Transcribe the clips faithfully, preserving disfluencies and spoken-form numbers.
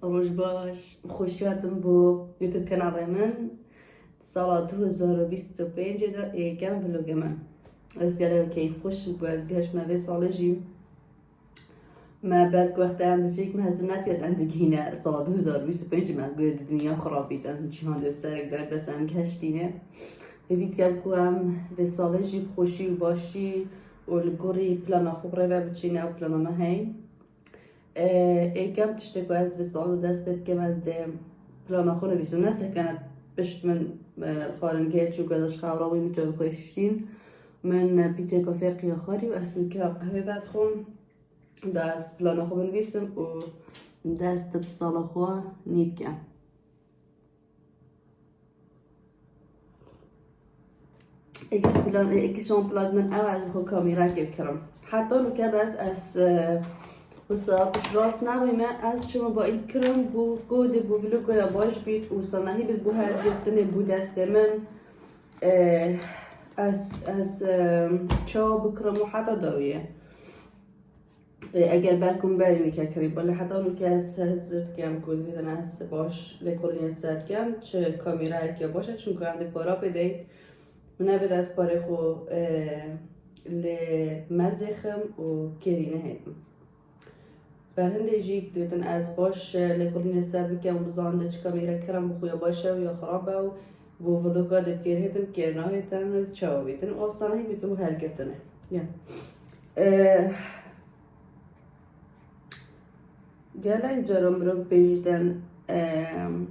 Roj baş, xweş hatin bo YouTube kanalê min. Sala du hezar û bîst û pêncê de êkem vlogê min. Ez gelek keyfxweş im ku ez gehiştime vê salê jî. Me belk wexta em biçûk me hezir nedikir em digihîne sala du hezar û bîst û pêncê, me got di dinya xirabît, em cîhan dê serek der, bes em gehiştîne. Hêvî dikem ku em vê salê jî bi xweşî û başî û li gorî plana xwe bi rê ve biçîne, ew plana me heye. E, êkem tiştê ku ez vê salê dest pê dikim, ez dê plana xwe nivîsim. Ne sekene pişt min, e, xwaringehê çû, ku ez ji xew rabûyî, min çavê xwe şiştîn. Min, e, pîçeka fêqiya xwarî û ez nûke qehwê vedixwim. Da ez plana xwe binivîsim û dest bi sala xwe nî bikim. Êkî plan, êkî son plan min ew, ez xwe kamîrekê bikirim. Heta nûke bes ez, e, wisa piştrast nebûme, ez çima ba î kirim bû ku dê bû vloga ya baş bît û sanahî bit bû her girtinê bû destê min. E, ez, ez, e, çawa bikirim û heta dawiyê. E, eger belkû min berî nûke kirî, belê heta nûke ez hizir dikem ku divêtin ez baş lêkolînê ser bikem, çi kamîrayeke baş e, çunku em dê para pê deyn. Min nebêt ez parê xwe, e, lê mezêxim û kêrî nehêtim. Berhindê jî divêtin ez baş, e, lêkolînê ser bikem û bizanim dê çi kamîre kirim bi xwe ya baş e û ya xirab e û bo vloga dê kêr hêtim, kêr nahêtim, çawa bîtin û efsanehî bîtin û helgirtine. Ya. E, Gelek cara mirov pêjî den, em,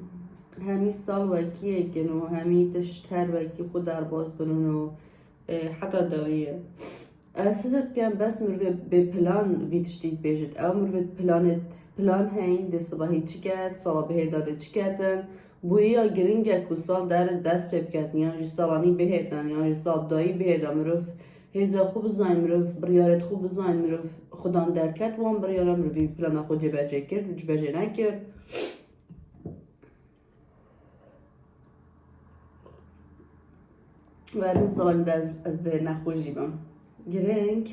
hemî sal wekî yek in û hemî tişt her wekî xwe derbas bin û, e, heta dawiyê. Ez hizir dikem bes mirovê bê plan vî tiştî bêjit. Ew mirovê planê, plan heyn, dê sibahî çi ket, sala bihêda dê çi ketin. Bûye ya giring e ku sal der dest pê biketin, yan jî salanî bihêtin, yan jî sal dayî bihêda mirov. Hêza xwe bizanî mirov, biryarêt xwe bizanî mirov, xudan derket wan biryara, mirovî plana xwe cêbecê kir, cibecê nekir. Ve din salan de ez, ez dê nexweş jî bim. Giring,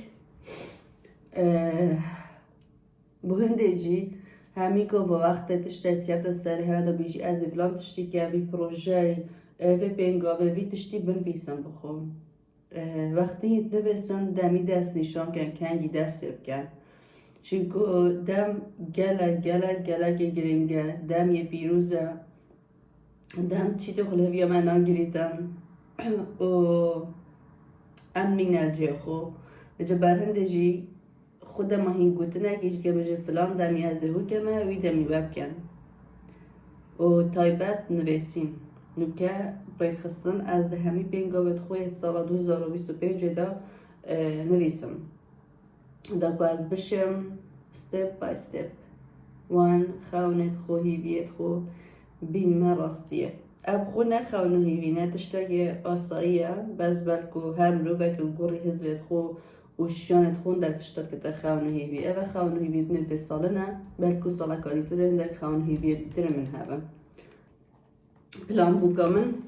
eh, Bi hindê jî hemî ku bi wextê tiştek ketin serê hewe de bîjî, ez ê filan tiştî ke vî projeyê, e, vê pêngavê, vî tiştî binivîsim bi xwe. E, wextî nivîsin demî dest nîşan ken, kengî dest pê bikin. Çunku dem gelek, gelek, gelekê giring e, dem yê pîroz e. Dem çîtê xwe li hêviya me nagirîtin û em mîne li cihê xwe. Li cih berhindê jî xwe dema hîn gotinekê jî dike bêje filan demî ez ê hû keme, wî demî we bikin. Û taybet nivîsîn. Nûke rêkxistin ez di hemî pêngavêt xwe yê sala du hezar û bîst û pêncê de, e, nivîsim. Da ku ez bişim step by step. Wan xewnêt xwe, hîviyêt xwe bînme rastiyê. Ev xwe ne xewn û hîvî ne tiştekê asayî ye. Bes belku her mirovek li gorî hizrêt xwe û şiyanêt xwe hindek tiştek dite xewn û hîvî. Ev e xewn û hîvî dinê tê salin e. Belku saleka dîtir hindek xewn û hîviyê dîtir min hebin. Planbûka min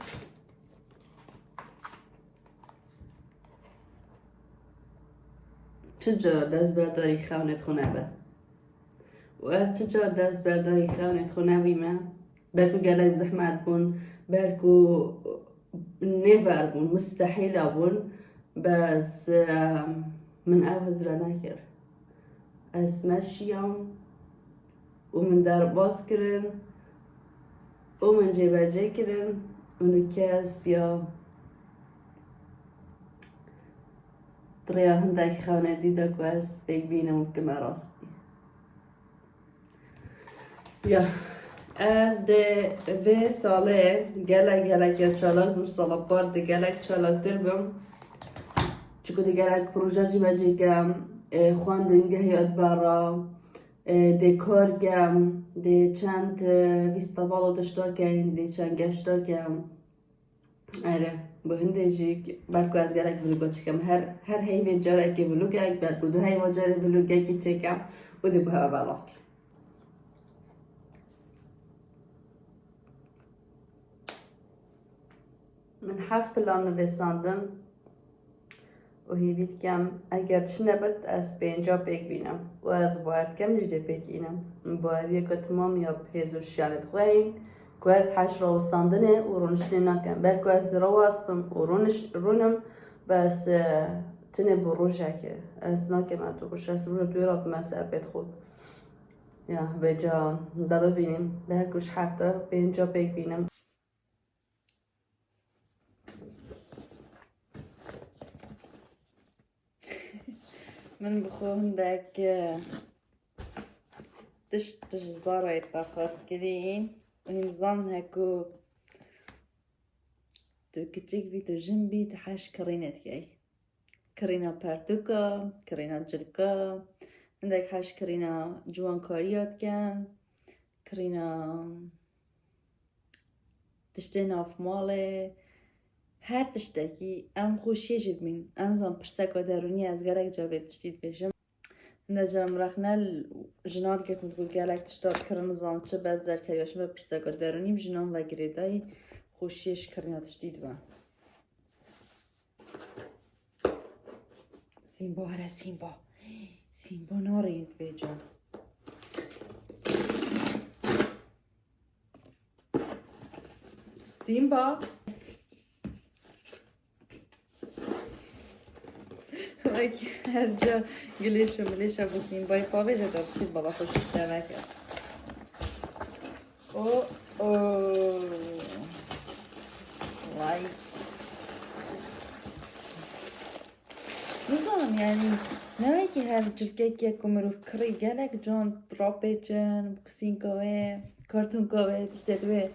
çi cara destberdarî xewnêt xwe nebe. Û ez çi cara destberdarî xewnêt xwe nebîme. Belku gelek zehmet bûn, belku nêver bûn, mustehîla bûn. Bes, e, min ew hizre nekir. Ez meşiyam û min derbas kirin û min cêbecê kirin û nûke ez ya di rêya hindek xewnê dî de ku ez pêk bînim û bikime rastî. Ya, ez dê vê salê gelek gelek ya çalak bûm, sala par dê gelek çalaktir bim. Çiku dê gelek proje cîbecî kem, e, xwendingeh ya dibera, e, dê kar kem, dê çend, e, festîval û tişta kem, dê çend geşta kem. Erê, bi hindê jî belku ez gelek vloga çikim. Her, her heyvê carekê vlogek, belku du heyva carê vlogekî çêkem û dê bi hewe belav kim. Min heft plan nivîsandin. Û hêvî dikem, eger çi nebit, ez pênca pêk bînim û ez bawer dikem jî dê pêk înim. Baweriyeke timam ya bi hêz û şiyanê dixweyîn ku ez heş rawestandinê û rûniştinê nakem. Belku ez rawestim û rûniş-, rûnim, bes, e, tenê bi rojekê. Ez nakem ez roj, ez roja duyê re dime ser pêt xwe. Ya, vêca da bibînim. Belku ji hefte pênca pêk bînim. Min bi xwe hindek, e, tişt ji Zarayê daxwaz kirî. Hîn zan heku tu kiçik bî, tu jin bî, tu heş kirînê dikey. Kirîna pertûka, kirîna cilka, hindek heş kirîna ciwankariya dikin, kirîna tiştê nav malê, her tiştekî em xweşiyê jî dibîn. Em zan pirseka derûnî, ez gelek car vê tiştî dibêjim. Hinde cara min rexne l-, jinan digirt, min digot gelek tişta dikirin, nizam çi, bes derketiya ji me pirseka derûnî bi jinan ve girêdayî xweşiyê ji kirina tiştî dibe. Sîmba, here Sîmba. Sîmba nareyî vêca. Sîmba. Wek her ca gilêş û milêşa ku Sîmbayê pavêje, da biçît bala xwe şûşte veke. Oh, oh. Vay. Nizanim, yanî, ne wekî her cilkekê ku mirov kirî gelek can rapêçin, pisînka wê, kartûnka wê, tiştê wê.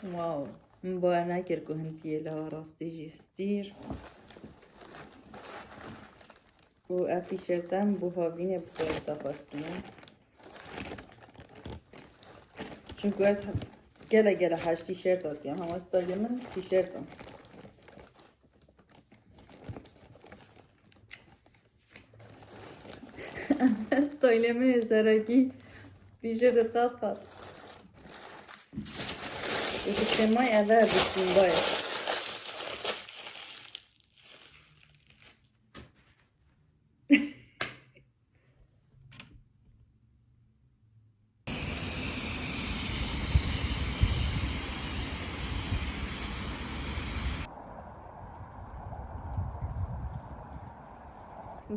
Wow. Min bawer nekir ku hintiyê li rastî jî stîr. Û ev tîşertan bo havînê bi xwe daxwaz kirin. Çunku ez gele gele heş tîşert hatiyam. Hema stayla min tîşert in. Stayla min ê serekî tîşertê qat qat. Û tiştê may eve bi Sîmbayê.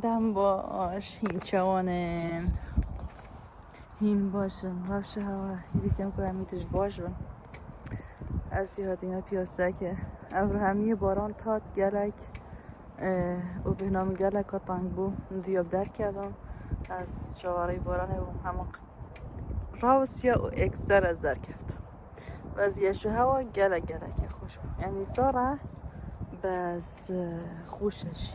Dem baş, hîn çawan in? Hîn baş in. Rewşa hewa, hêvî dikim ku em î tij baş bin. Ez jî hatime piyaseke. Ev hemiyê baran tat gelek, e, û bêhna min gelek teng bû. Min diya bi derkevim. Ez çawarê baranê bûm. Hema rawisiya û êkser ez derkeftim. Bes yeşo hewa gelek gelekê xweş bû. Yanî sar e, bes, e, xweş e jî.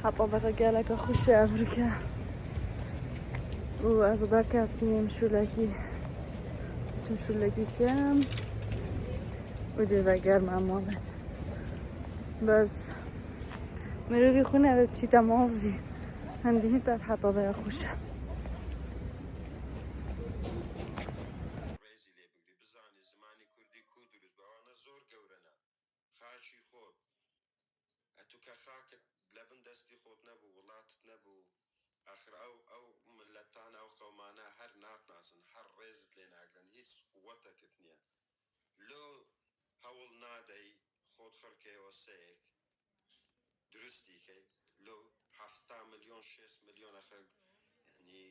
Heta bere geleke xweş e evrike. Û ez derkeftim şûlekî. Biçim şûlekî kem. Û dê vegerme malê. Bes. Mirovî xwe nebe çîte mal jî. Hindî hîn tev heta veya xweş e. Rêzî lê bigirî, bizanî zimanî kurdî ku dirust be, wana zor gewre ne. Xaçî xwe. E tu ke xakit le bin destî xwe nebû, welatit nebû. Axir ew, ew miletan, ew qewmane her natnasin, her rêzit lê nagirin, hîç quwetekit niye. Lo hewl nadey xwe xirkê oseyek. Dirustî key. Lo hefta milyon, şêst milyon axir, yanî,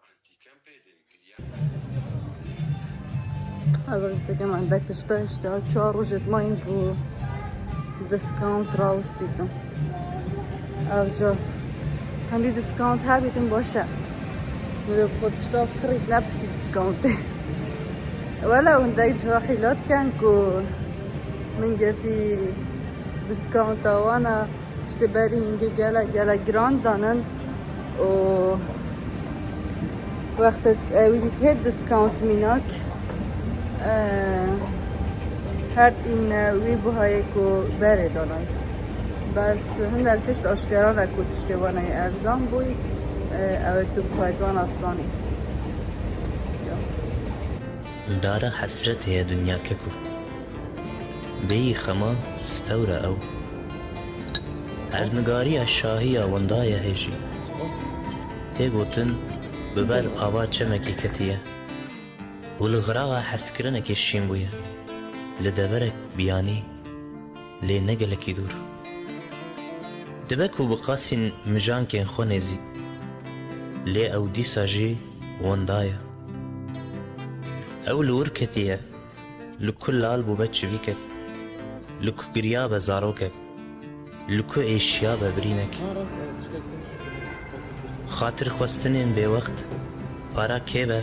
antîkem pê de giriya. Ev rîseke me endek tişta işte çar rojê mayîn bû discount rawistîtin. Ev ca hemî discount hebîtin baş e. Mirov xwe tişta kirît ne piştî discountê. Wele hûn dek cahîla dikin ku min girtî diskonta wana tiştê berî hingê gelek, gelek giran danin û wextê ewî dît hê diskont mînak, e, her tîne wî buhayê ku berê danay. Bes hindek tişt aşkera ne ku tiştê wana yê erzan bûy, e, ew ê tu buhay wana dizanî. Dara hesretê ye dinya keko. Bêyî xema stewr e ew. Erdnigariya şahiya winda ye hê jî. Tê gotin bi ber ava çemekê ketiye û li xiraxa hezkirinekê şîn bûye. Li deverek biyanî, lê ne gelekî dûr. Dibe ku bi qasîn mijankên xwe nêzî, lê ew dîsa jî winda ye. Ew li wir ketiye, li ku lal bûbe çivîkek, li ku giriyabe zarokek, li ku êşiyabe birînek. Xatirxwestinên bêwext para kê be,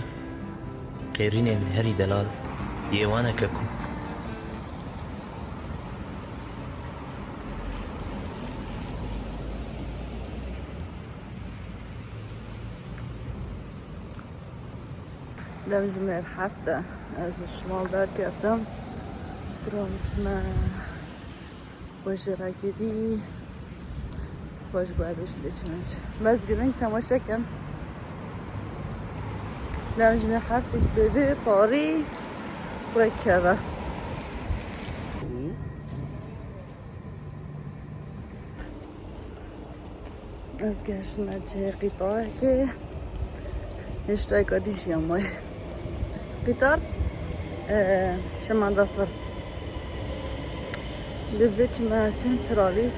qêrînên herî delal yê wan e keko. Dem ji mêr heft e ez ji mal derkeftim. Dirom çime xwe ji rekê dî xwe ji bo evê ji lê çime çi. Bes giring temaşe kin. Dem ji mêr heftê spêdê tarî wek keve. Ez gehiştime cihê qîtarekê. Hêştayeka dî jiya mayê. Qîtar, e, şemendefir. Divê çime sentralî.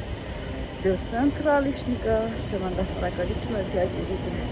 Di sentralî şnika şemendefireka dî çime cihekê dî tune.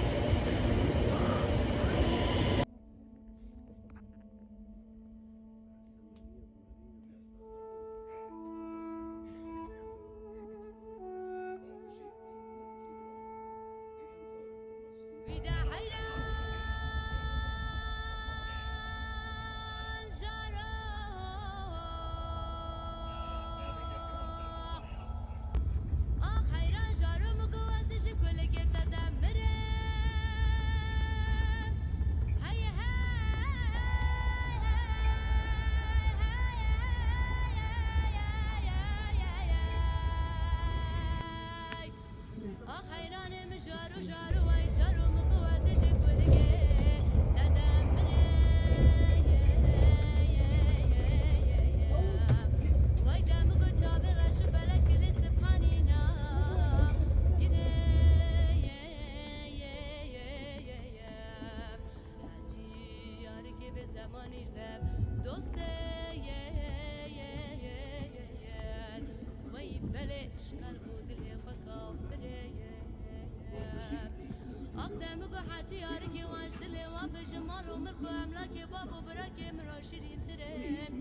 Ax demigo hecî yarikê wan ji dilê wan bi ji mal û mirk û emlakê bab û birakê min re şirîntir in.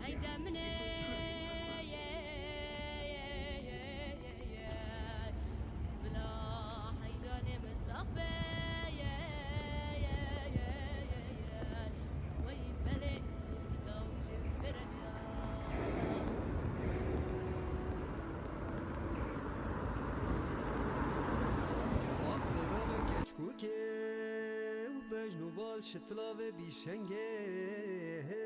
Hey deminê ye, ye, ye, ye, ye, ye. Bila heyranê min sax be, ye, ye, ye, ye, ye. Wey belê dostika wî ji vir e. Ax derana keçkûkê û bejn û bal şitlavê bîşengê. Hey.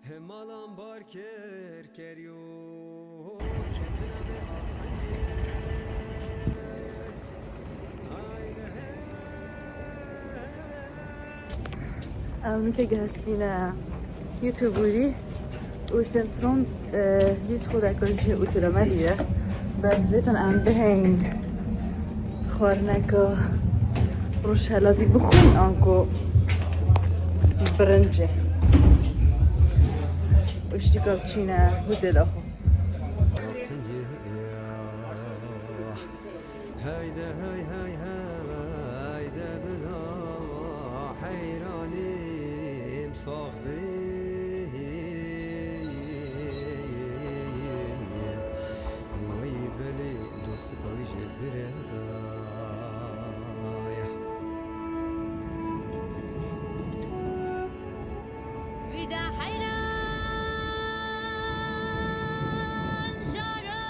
Hemalan bar kir kerî û ketina vê astengê. Hayde hey. Em nûke gehiştîne Yûtûburî û Sentron, e, bîst xwedeka ji otolemelî ye. Bes vêtin em bihên xwarineka rojhelatî bixwin anku birincê. Û ştîka biçîne hotela xwe. Heyde hey hey heyde bila heyranîm sax bî. Wey belê dostika wî ji vir e. Bir de hayran jaro.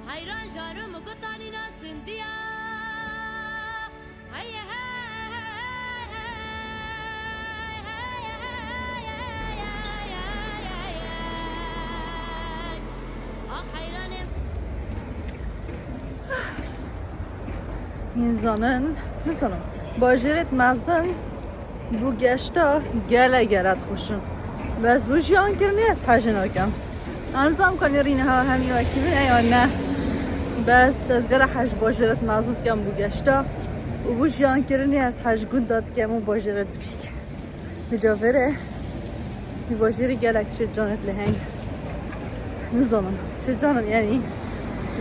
Hayran jaro mu gutanî nasindiya. Hey, hey, hey, hey, hey, hey, hey, hey, hey, hey, hey, hey. Ah, hayranım. Nizanin, nizanim. Bajêrêt mezin bû geşta gele gele dixweşim. Bes bû jiyan kirinê ez hejê nakem. Ez nizam kanê rîne ha hemî wekî min e ya ne. Bes ez gele hej bajêrêt mezin dikem bû geşta. Û bû jiyan kirinê ez hej gunda dikem û bajêrêt biçîk. Bi cavêre, bi bajêrî gelek tişt canet lê heng. Nizanim, tişt canim yani.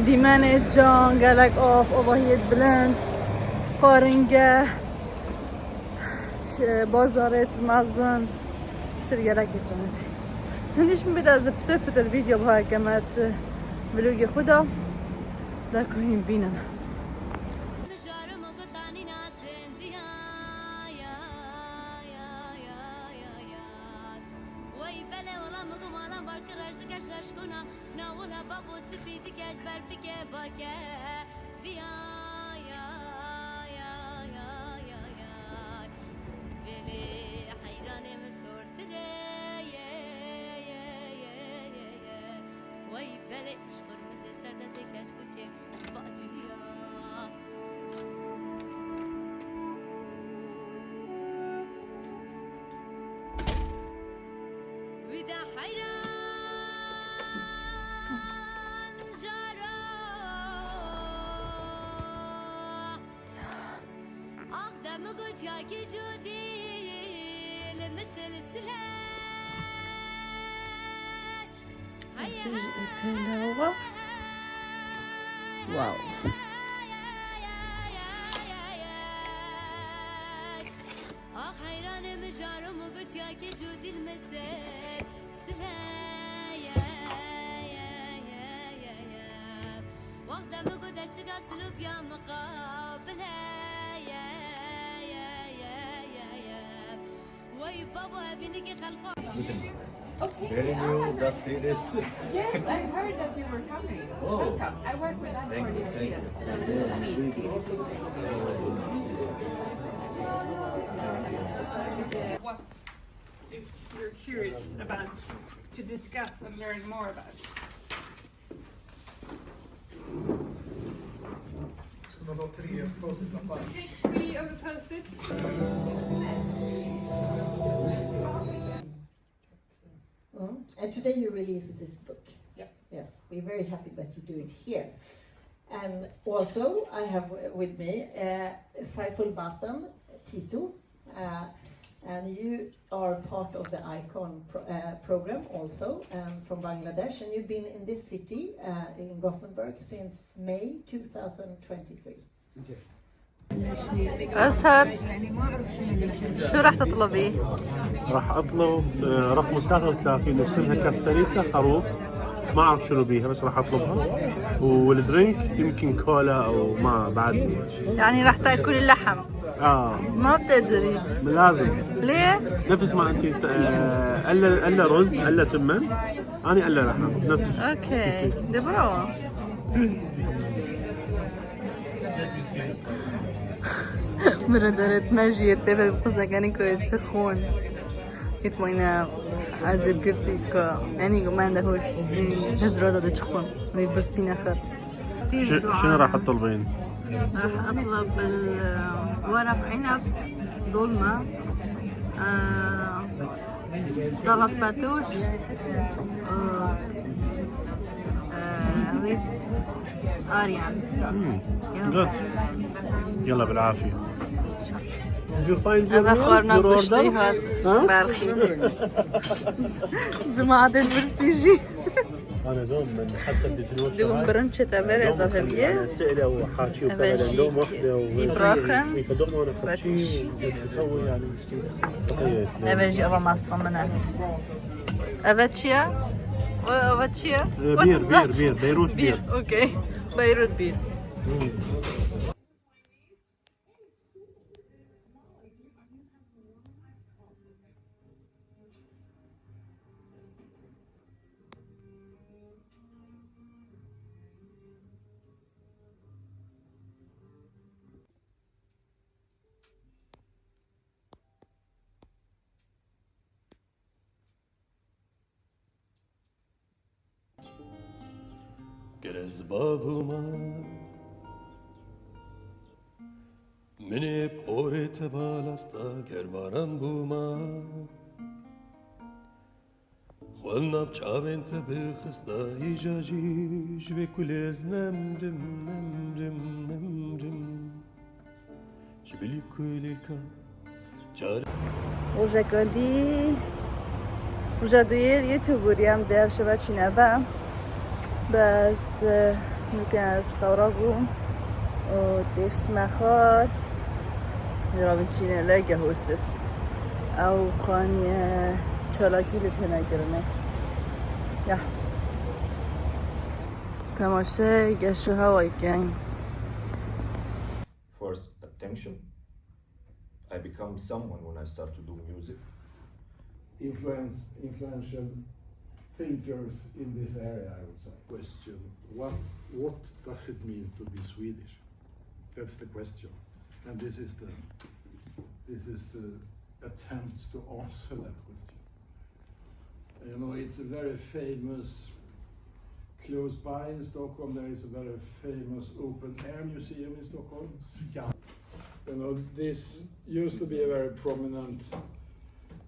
Dîmenê can, gelek av, avahiyê bilind, xwaringe, ş-, bazarê mezin, tişt gelek canet. Hindî ji min bide ez pitir pitir video biha keme vlogê xwe da. Da ku hîn bînin. Mijarım o gutanî nasindiya, ya, ya, ya, ya, ya. Wey bele wela min gumalan bar kir reş dike şaşkuna. Na wela babo sipî dike ji berfikê vake. Viya, ya, ya, ya, ya, ya. Sipêlê heyranê min sortire, ye, ye, ye, ye, ye. Wey bele iş qurmizê ser dezê keşkukê. Faciya. Wî de heyran jaro. Ah demigo ciyakî cudî li misilsile. Mesajı ötende baba. Wow. Ah heyranê min jaro min got ya ke cudîl misilsile. Wexta min got eşiga silûbiya miqabile. Wey babo evînike xelko. Very new, just three days. Yes, I heard that you were coming. Oh. Welcome. I work with them for you, thank you, thank you. What if you're curious about to discuss and learn more about? About three, uh, post-its apart. Take three of the post-its. Mm. And today you released this book. Yeah. Yes, we're very happy that you do it here. And also, I have w-, with me, uh, Saiful Batan Titu, uh, and you are part of the ICON pro-, uh, program also, um, from Bangladesh, and you've been in this city, uh, in Gothenburg since May two thousand twenty-three. أزهر، شو راح تطلبي؟ راح أطلب، آه، رقم ثلاثة وثلاثين، اسمها كاستانيتا خروف، ما أعرف شنو بيها بس راح أطلبها. والدرينك يمكن كولا أو ما بعد. يعني راح تاكل اللحم؟ آه. ما بتقدري. لازم. ليه؟ نفس ما أنت ت-، آه، ألا، ألا رز، ألا تمن، أنا ألا لحم، نفس الشيء. أوكي، دي برافو. برادرت ماجي تبع بقزاقاني كويت شخون. يتمينا عجب قرتي كو. يعني قمان دهوش. هزرو ده تشخون. ويبسينا خير. ش-، شنو راح تطلبين؟ راح أطلب ال-، ورق عنب، دولمة، آه، سلطة فتوش، آه، آه، رز أريان. مم. يلا. Good. يلا بالعافية. Did you find your meal? Your order? Eve xwarina goştî hat. Ha? Belxî. Cemaatê Mirsî jî. Dibim birin çete verê ez eve biyê. Eve jî îbraxin. Eve jî eva masta min e. Eve çi ye? Eve çi ye? Ee, beer, beer, beer. Beirut beer. Okey. Beirut beer. Hmm. Ger ez bav bûma, min ê bi qorê te balasta, ger baran bûma, xwe li nav çavên te bixista, îja jî ji vê kulê ez nemrim, nemrim, nemrim. Ji bilî kulîka çar. Rojeka dî, roja duyê yê tu bûrî, em dê ev şeva çîne be. Bes, e, nûke ez xewra bûm û têştime xwar. Ji rabin çîne lege hosit. Ew xaniye çalakî li têne kirine. Ya. Temaşe geş û hewayê kin. First attention. I become someone when I start to do music. Influence, influential thinkers in this area, I would say. Question, what, what does it mean to be Swedish? That's the question. And this is the, this is the attempt to answer that question. You know, it's a very famous, close by in Stockholm, there is a very famous open air museum in Stockholm, Skansen. You know, this used to be a very prominent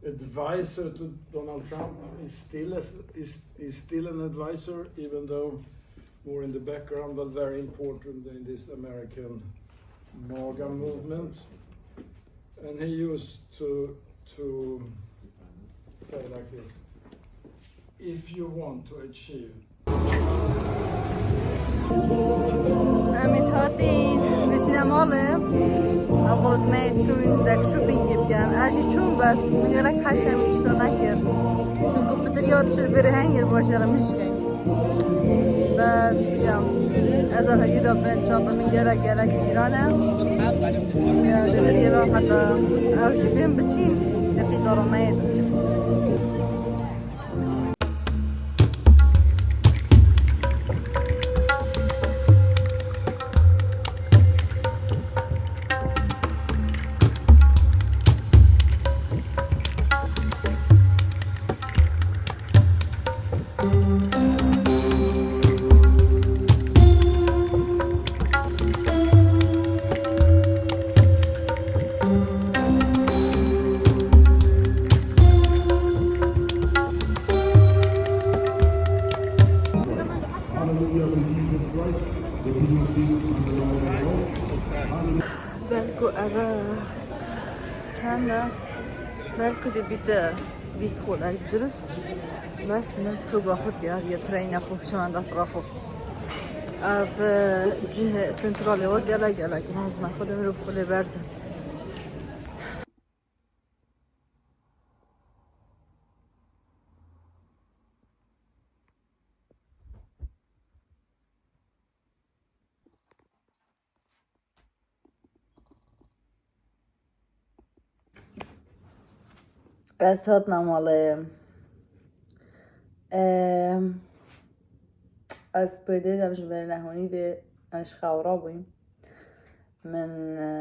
advisor to Donald Trump. He's still, a, he's, he's still an advisor, even though more in the background, but very important in this American MAGA movement. And he used to, to say like this, if you want to achieve. Em ê hatî diçine malê. Em xwe me çûn dek şopîngê bikin. Ez jî çûm bes min gerek heşê min tişta nekir. Çunku pitir ya dişir bêrê hengir baş jere min şikeng. Bes ya. Ez a heyî da bin çanta min gelek gelek giran e. Ya, di vir yê ve heta ew jî bên biçîn, yekî dara me yê diçû. Belku eve çend e? Belku dê bîte bîst xulek dirist. Bes min toga xwe diyariye, treyna xwe, çimenda fira xwe. Ev, e, cihê sentralê we gelek gelek mezin e, xwe dê mirov xwe lê berze. Ez hatina malê. Em, ez pêdê dem ji ber nehûnî vê ez xewra bûyîm. Min, e,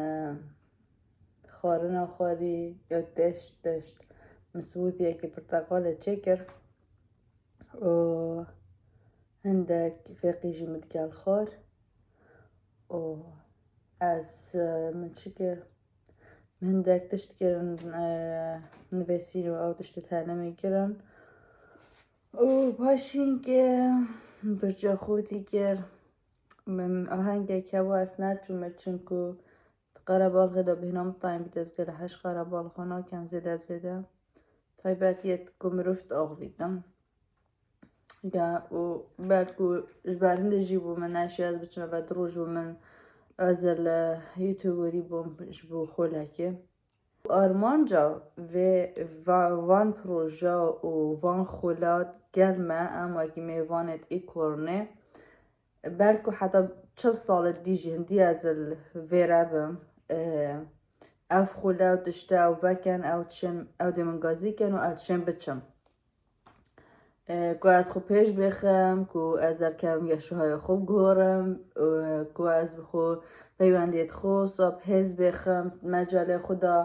xwarina xwarî ya deşt deşt. Min smoothiyekî pirteqalê çêkir. û hindek fêqî jî min digel xwar û ez, e, min çi kir? Min hindek tişt kirin, e, nivîsîn û ew tiştê tenê min kirin. Û paşîn ke birca xwe dî kir, min ahengek hebû, ez neçûme, çinku Di qerebalxê de bêhna min tayîn bî, ez gelek heş qerebalxo nakem zêde zêde. Taybetiyê ku mirov diaxivîtin. Ya û belku ji ber hindê jî bû min neşiya ez biçime ve du roj bû min ez li YouTuberî bûm ji bo xolekê. Armanca vê va-, van proje û van xola gel me em wekî mêvanê di î kornê. Belku heta çil salê dî jî hindî ez li vêre bim. Ev xule ew tişte ew vekin, ew dişên, ew dê min gazî kin û ez dişên biçim. Ku ez xwe pêş bêxim, ku ez derkevim geşuhaya xwe biguherim, ku ez bi xwe peywendiyê xwe sap hêz bêxim, mecalê xwe da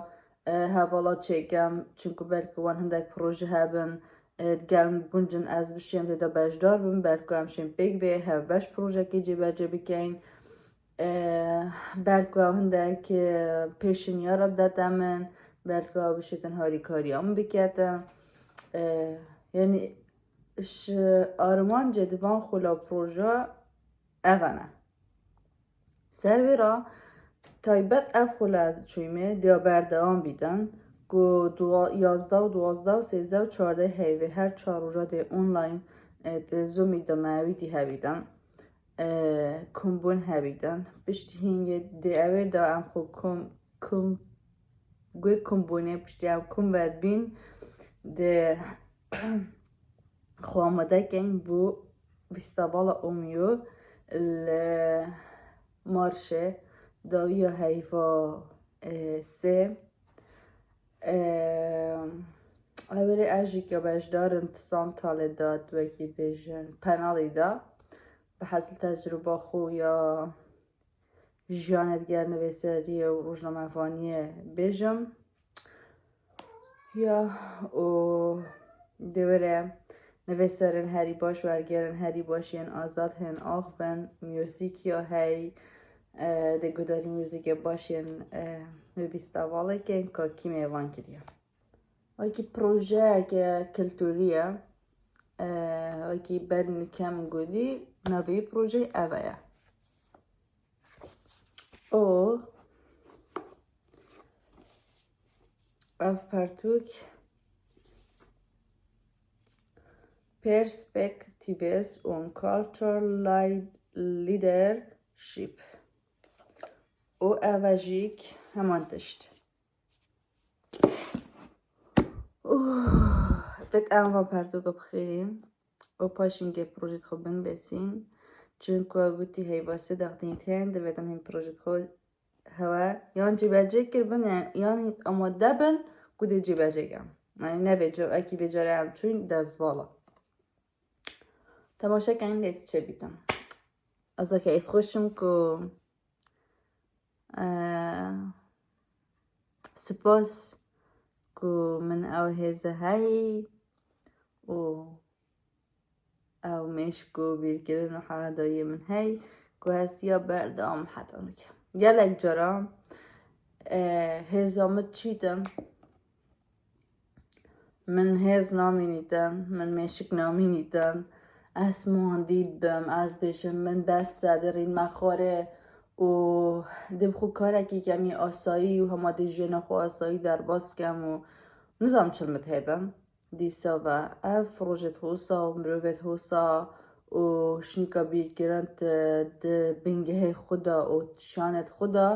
hevala çêkim, çunku belku wan hindek proje hebin, e, digel min bûn cin ez bişêm tê de beşdar bim, belku em şên pêk vê hevbeş projekê cêbecê bikeyn. E, belku ew hindek, e, pêşinyara dete min, belku ew bişêtin harîkariya min biketin. E, yanî ji armancê di van xula proje ev e ne. Ser vê re taybet ev xula ez çûyîmê diya berdewam bîtin ku duwa-, yazdeh û duwazdeh û sêzdeh û çardeh heyvê her çar roja dê online, e, di Zoomî de me wî dî hebîtin. E, kombûn hebîtin. Piştî hîngê dê ewêr de em xwe kom, kom, guê kombûnê piştî em kom vedbîn dê xwe amade keyn bo fîstevala Omyo li Marşê dawiya heyva, e, sê. E, Ew ê ez jî ke beşdar im di Santalê de, wekî bêjin penalî de, bi hesil tecrûba xwe ya jiyanê digel nivîseriyê û rojnamevaniyê bêjim. Ya, û dê were nivîserên herî baş, wergerên herî baş yên azad hên axivin, muzîk ya hey, e, dê gudarî muzîkê baş yên, e, wê fîstevalê kin ka kî mêvan kiriye. Wekî projeyeke kulturî ye. E, wekî berî kem gotî, navê wî projeyê ev e. O, ev pertûk Perspectives on Cultural Li-, Leadership. O, ev e jî heman tişt. Ûh, pêk em van pertûka bixêrîn û paşîn gê projeyê xwe binivîsîn. Çunku gotî heyva sê daxtîn tên, divêtin hîn projeyê xwe hewe yan cîbecê kiribin, yan hîn amade bin ku dê cîbecê kin. Yanî ne vê ca-, ekî vê carê em çûn destvala. Temaşe keyin dê çi çêbîtin. Ez ê keyfxweş im ku Eee, spas ku min ew hêze heyî û ew mêşk û bîrkirin û hewedayiyê min heyî ku ez ya berdewam heta nûke. Gelek caran, eee, hêza min çîtin. Min hêz namînîtin, min mêşik namînîtin. Ez mandî dibim, ez bêjim, min bes e, dirîn me xwarê û dê bi xwe karekî kemî asayî û hema dê jiyana xwe asayî derbas kem û nizam çil min dihêdin. Dîsa ve ev rojê hosa û mirovê hosa û şinîka bîrkirin di bingehê xwe de û şanê xwe de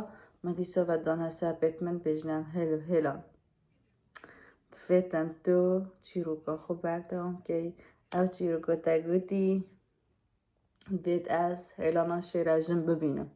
min dîsa ve dane ser pêt min bêjin em hêl û hêlan. Divêtin tu çîroka xwe berdewam key. Ew çîroka te gotî, divêt ez hêlana şêrejin bibînim.